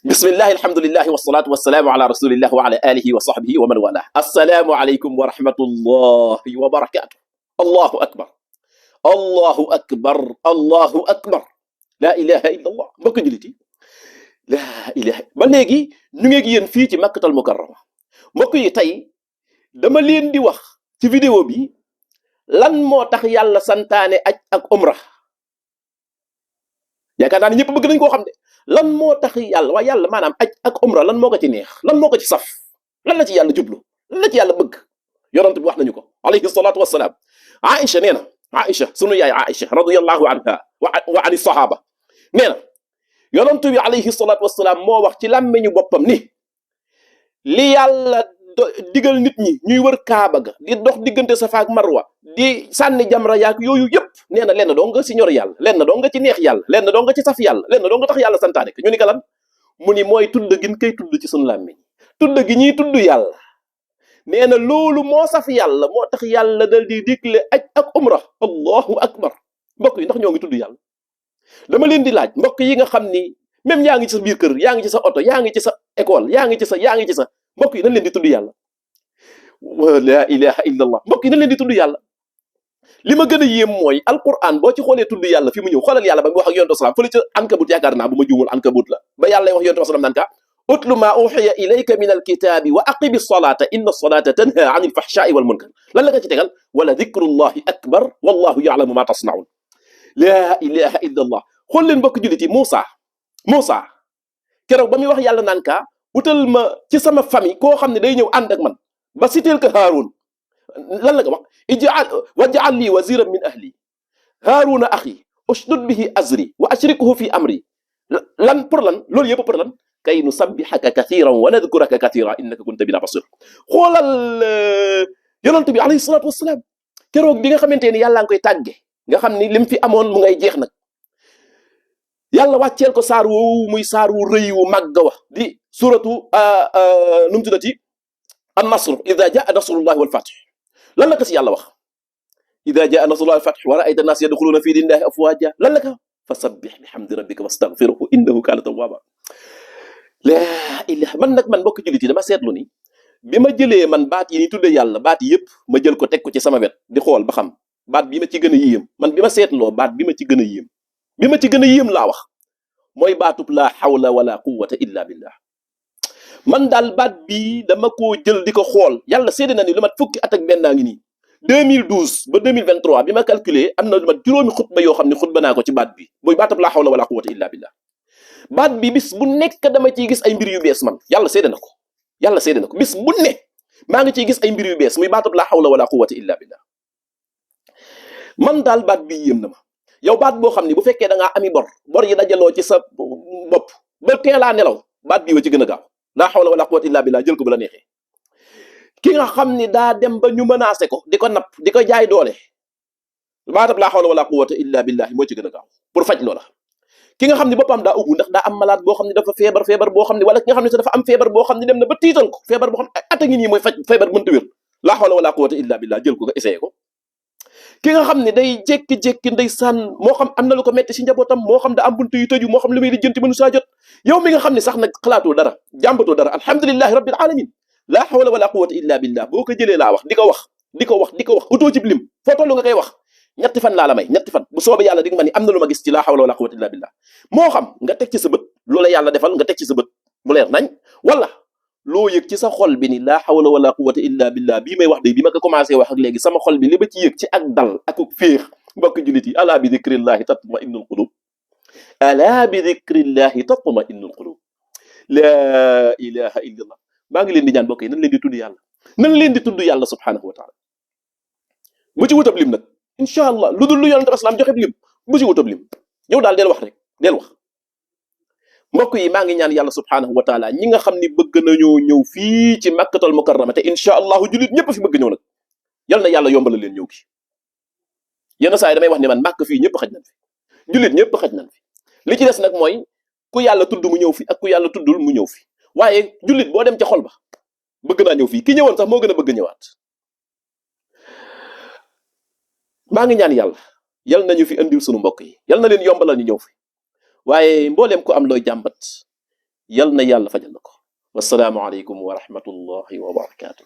bismillahi alhamdulillahi wassalatu wassalamu ala rasulillah wa ala alihi wa sahbihi wa man walah. Assalamu alaykum wa rahmatullahi wa barakatuh. Allahu akbar, allahu akbar, allahu akbar. La ilaha illa allah. Mbokk julit yi, la ilaha ba léegi ñu ngi ak yéen fii ci Makkatal Mukarrama. Mbokk yi, tey dama leen di wax ci vidéo bi lan moo tax yàlla santaane aj ak umra. yaakaar naa ne ñëpp bëgg nañ koo xam de lan moo tax yàlla waaye yàlla maanaam aj ak umra lan moo ko ci neex, lan moo ko ci saf, lan la ci yàlla jublu, lan la ci yàlla bëgg. yonent bi wax nañu ko alayhi salaatu wassalaam. Aïcha nee na, Aïcha sunu yaay Aïcha radiyallahu anha wa ani sahaba nee na yonent bi alayhi salaatu wassalaam moo wax ci làmmeñu boppam ni li yàlla digal nit ñi ñuy wër kaaba ga di dox diggante safa ak marwa di sànni jamra yaak yooyu yëpp nee na lenn doo nga si ñor yàlla, lenn doo nga ci neex yàlla, lenn doo nga ci saf yàlla, lenn doo nga tax yàlla santaane ko. ñu ni ka lan mu ni mooy tudd gi ñu koy tudd ci sunu làmmiñ, tudd gi ñuy tudd yàlla. nee na loolu moo saf yàlla, moo tax yàlla dal di digle aj ak umra. allahu akbar. mbokk yi ndax ñoo ngi tudd yàlla? dama leen di laaj mbokk yi nga xam ni même yaa ngi ci sa biir kër, yaa ngi ci sa oto, yaa ngi ci sa école, yaa ngi ci sa mbokk yi nañ leen di tudd yàlla. la ilaha illa allah. mbokk yi nañ leen di tudd yàlla. li ma gën a yéem mooy alquran boo ci xoolee tudd yàlla fi mu ñëw, xoolal yàlla ba mu wax ak yonent salaam fële ca ankabut, yaakaar naa bu ma juumul ankabut la, ba yàlla wax yonent salaam naan ka utlu ma uxiya ilayka min alkitabi wa aqimi salata inna salata tanha an alfahshai wal munkar. lan la nga ci tegal? wala dicrullahi akbar wallahu ya'lamu ma tasnaun. la ilaha illa allah. xool leen mbokk jullit yi, Moussa keroog ba muy wax yàlla naan ka utal ma ci sama famille koo xam ne day ñëw ànd ak man, ba siteel ka Haarun. lan la ko wax? waj'al li waziran min ahli haaruna axi ushdud bihi azri wa ashrikhu fi amri. lan pour lan loolu yëpp pour lan? kay nusabbihaka kathiran wa nadhkuraka kathira innaka kunta bina basir. xoolal yonent bi alayhi salatu wassalam keroog bi nga xamante ni yàlla ngi koy tàgge, nga xam ni lim fi amoon mu ngay jeex nag, yàlla wàcceel ko saar woowu muy saar wu rëy wu màgg wax di suratu nu mu tuddati an-nasr idha jaa nasrullahi wal fath. lan la ko si yàlla wax? idha jaa nasrullahi wal fath wa ra'ayta an-nas yadkhuluna fi dinillahi afwaja. lan la ko? fasabbih bihamdi rabbika wastaghfirhu innahu kana tawwaba. laa ilaha. man mbokk jullit yi dama seetlu ni bi ma jëlee man baat yi ni tudde yàlla, baat yëpp ma jël ko teg ko ci sama wet di xool ba xam baat bi ma ci gën a yéem, man bi ma seetloo baat bi ma ci gën a yéem, laa wax mooy baatub laa hawla wala quwwata illa billah. man daal baat bii dama koo jël di ko xool. yàlla seede na ni lu mat fukki at ak benn ngi nii 2012 ba 2023 bi ma calculé am na lu mat juróomi xutba yoo xam ne xutba naa ko ci baat bi, mooy baatub laa hawla wala quwwata illa billah. baat bi bis bu nekk dama ciy gis ay mbir yu bees man. yàlla seede na ko, bis bu ne maa ngi ciy gis ay mbir yu bees muy baatub laa hawla wala quwwata illa billah. man daal baat bi yéem na ma. yow baat boo xam ne bu fekkee da ngaa ami bor yi dajaloo ci sa bopp ba teelaa nelaw, baat bii wa ci gën a gaaw. laa hawla wala quwwata illa billah, jël ko bu la neexee. ki nga xam ni daa dem ba ñu menacé ko, di ko napp, di ko jaay doole, baatab laa hawla wala quwwata illa billah moo ci gën a gaaw pour faj loola. ki nga xam ne boppam daa ubbu ndax daa am malade boo xam ne dafa feebar boo xam ne, wala ki nga xam ne dafa am feebar boo xam ne dem na ba tiital ko, feebar boo xam ne ay at a ngi nii mooy faj feebar mënta wér, laa hawla wala quwwata illa billah, jël ko nga essayé ko. ki nga xam ne day jékki-jékki ndeysaan, moo xam am na lu ko metti si njabootam, moo xam da am buntu yu tëju, moo xam lu muy lijjanti mënu saa jot. yow mi nga xam ne sax nag xalaatoo dara, jàmbatoo dara, alhamdulillahi rabbil alamin, laa hawla wala quwwata illa billah boo ko jëlee laa wax di ko wax utoo cib lim, foo toll nga koy wax. ñetti fan laa la may, ñetti fan bu soobee yàlla di nga ma ni am na lu ma gis ci laa hawla wala quwwata illa billah. moo xam nga teg ci sa bët loola yàlla defal, nga teg ci sa bët mu leer nañ, wala loo yëg ci sa xol bi ni laa hawla wala quwwata illa billah bii may wax de bi ma ko commencé wax ak léegi sama xol bi li ba ci yëg ci ak dal ak féex. mbokk jullit yi, ala bi dhikrillahi tatma'innul qulub, ala bi dhikrillahi tatma'innul qulub. laa ilaha illallah. maa ngi leen di ñaan mbokk yi nan leen di tudd yàlla, nan leen di tudd yàlla subhanahu wa taala. bu ci wutab lim nag incha allah, lu dul lu yonent bi asalaam joxe lim, bu ci wutab lim. yow daal del wax rek, del wax. mbokk yi, maa ngi ñaan yàlla subhanahu wa taala ñi nga xam ni bëgg nañoo ñëw fii ci Makkatal Mukarrama, te incha allahu jullit ñëpp fi bëgg ñëw nag, yal na yàlla yombala leen ñëw gi. yenn saa yi damay wax ni man màkk fii ñëpp xaj nañ fi, jullit ñëpp xaj nañ fi. li ci des nag mooy ku yàlla tudd mu ñëw fi ak ku yàlla tuddul mu ñëw fi, waaye jullit boo dem ca xol ba bëgg naa ñëw fii. ki ñëwoon sax moo gën a bëgg ñëwaat. maa ngi ñaan yàlla yal nañu fi andil sunu mbokk yi, yal na leen yombalal ñu ñëw fi. waaye mbooleem ko am looy jàmbat yal na yàlla fajal la ko. wassalaamu aleykum wa rahmatullahi wa barakaatu.